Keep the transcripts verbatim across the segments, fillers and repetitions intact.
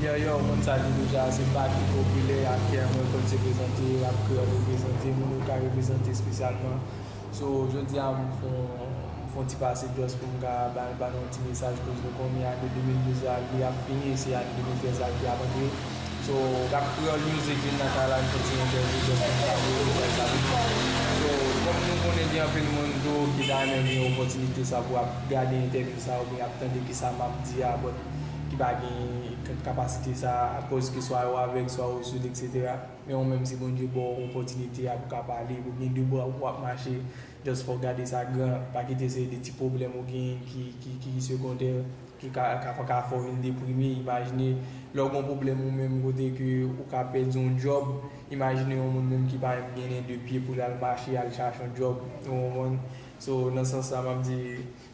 Yo, yo, ou konn sa li deja, se Baky ki popilè, Akerm Records reprezante, Rap Kreyòl reprezante, Moun Okay reprezante espesyalman. So, jodi a, m fè yon, m fè yon ti pase just pou m ka ba, ba nou yon ti mesaj, koz nou konnen ane de mil douz la, li ap fini, e se ane de mil trèz la ki ap antre. So, Rap Kreyòl Music vin nan kay la, m fè yon ti entèvyou just pou m ka voye mesaj sa pou nou. So, kòm nou konnen gen anpil moun tou ki ta renmen gen opòtinite sa pou ap gade entèvyou sa oubyen ap tande kisa m ap di a, but ki pa gen k-, kapasite sa, akoz ke swa yo avèg, swa yo soud, etsetera. Men ou menm, si Bondye ba w opòtinite a pou ka pale, pou gen de bra pou w ap mache, just fò w gade sa gran, pa kite se de ti pwoblèm ou genyen ki, ki, ki segondè, ki ka, ka, ka fè w vin deprime. Imajine, lè w gen yon pwoblèm ou menm kote ke ou ka pèdi yon djòb, imajine yon moun menm ki pa menm gen nen de pye pou l al mache, al chache yon djòb, ou konprann? So, nan sans sa, m ap di,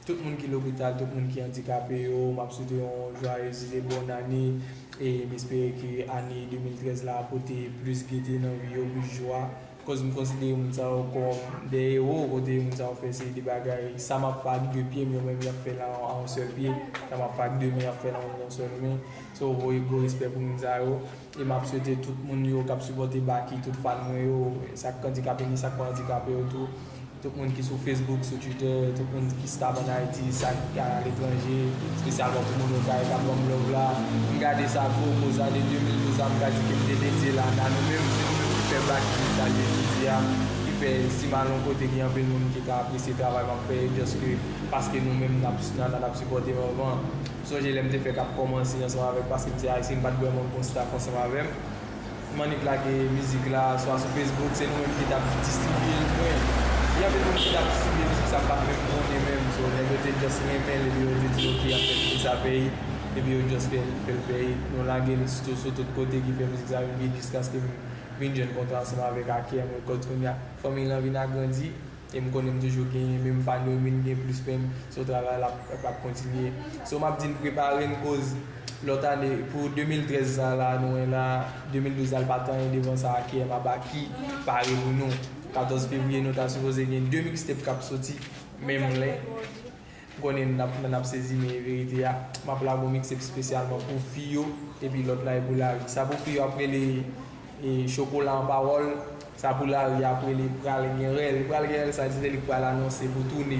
tout moun ki lopital, tout moun ki andikape yo, m ap swete yon joyeux et bonne année. E m espere ke ane de mil trèz la pote plis gete nan vi yo, plis jwa. Koz m konsidere moun sa yo kòm de ewo, kote moun sa yo fè seri de bagay. Sa m ap fè ak de pye m, yo menm y ap fè l a, a yon sèl pye. Sa m ap fè ak de men, y ap fè l a yon sèl men. So, voye gwo respè pou moun sa yo. E m ap swete tout moun yo k ap sipòte Baky, tout fan mwen yo, sa k andikape ni sa k pa andikape yo tou. Tout moun ki sou Facebook, sou Twitter, tout moun ki stap ann Ayiti, sa k aletranje, espesyalman pou Moun Okay k ap ban m love la. M gade sa gwo, koz ane de mil douz la, m ka di ke m te dedye l a nou menm, se nou menm ki fè Baky sa l ye jodi a, ki fè si m al yon kote, gen anpil moun ki ka apresye travay m ap fè, just ke paske nou menm n ap, n ap, n ap sipòte m anvan. M sonje lè m te fèk ap kòmanse ansanm avèk, paske m se ayisyen, m pa t vrèman gon staff ansanm avè m. M annik lage mizik la, swa sou Facebook, se nou menm ki t ap distribye l pou mwen. Gen anpil moun ki t ap distribye mizik sa, m pa t menm konnen menm. So, nèg yo te just renmen l, epi yo te di, "Ok, y ap fè sa fè hit." Epi yo just fè l, fè l fè hit. Nou lage l sou, sou tout kote ki fè mizik sa vin big jiskaske m vin jwenn kontra ansanm avèk Akerm Records kounye a. Fanmi lan vin agrandi. E m konnen m toujou gen menm fan yo, vin gen plis menm, so travay la ap, ap kontinye. So m ap di n prepare n, koz lòt ane, pou de mil trèz sa la, nou wè la, de mil douz la, l pa t anyen devan sa, Akerm a Baky pare pou nou. Katòz fevriye, nou ta sipoze gen de mixtape k ap soti menm lè. M konnen n ap, n ap sezi, men verite a, m ap lage yon mixtape espesyalman pou fi yo, epi lòt la e pou lari. Sa pou fi yo ap rele, e, Chokola an pawòl, sa pou lari ap rele Pral gen rèl. Pral gen rèl, sa di se li k pral anonse pou toune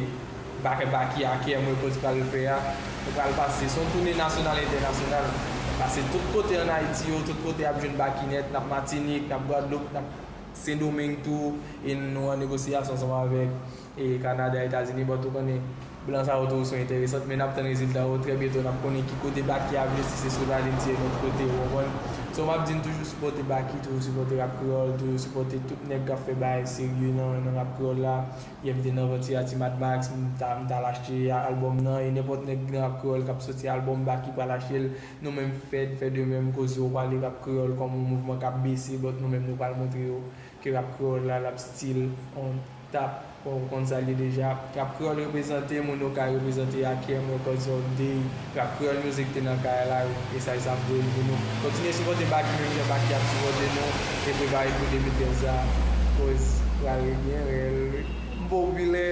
Ba-, Baky Akerm Records pral fè a. Nou pral pase, se yon toune nasyonal, entènasyonal. Pase tout kote ann Ayiti yo, tout kote ap jwenn Baky nèt, n ap Matinik, n ap Gwadloup, n ap Sendomeng tou, e nou an negosyasyon ansanm avèk, e, Kanada, Etazini, but ou konnen, blan sa yo toujou enteresan, men n ap tann rezilta yo trè byento, n ap konnen ki kote Baky ap jwe, si se sou lalin, si se lòt kote, ou konprann? So, m ap di n toujou sipòte Baky, toujou sipòte rap kreyòl, toujou sipòte tout nèg k ap fè bagay serye nan, nan rap kreyòl la. Yè m te nan vant a ti Mad Max, m t a, m t al achte albòm nan, e nenpòt nèg nan rap kreyòl k ap soti albòm, Baky pral achte l. Nou menm, fè, fè de menm, koze yo pale rap kreyòl kòm yon mouvman k ap bese, but nou menm nou pral montre yo ke rap kreyòl la, l ap still on top. Bon, ou konn sa l ye deja. Rap kreyòl reprezante, Moun Okay reprezante, Akerm Records all day. Rap kreyòl music te nan kay la, e sa, e sa m voye l pou nou. Kontinye sipòte Baky menm jan Baky ap sipòte nou, e prepare pou de mil trèz la, koz pral gen rèl. M popilè.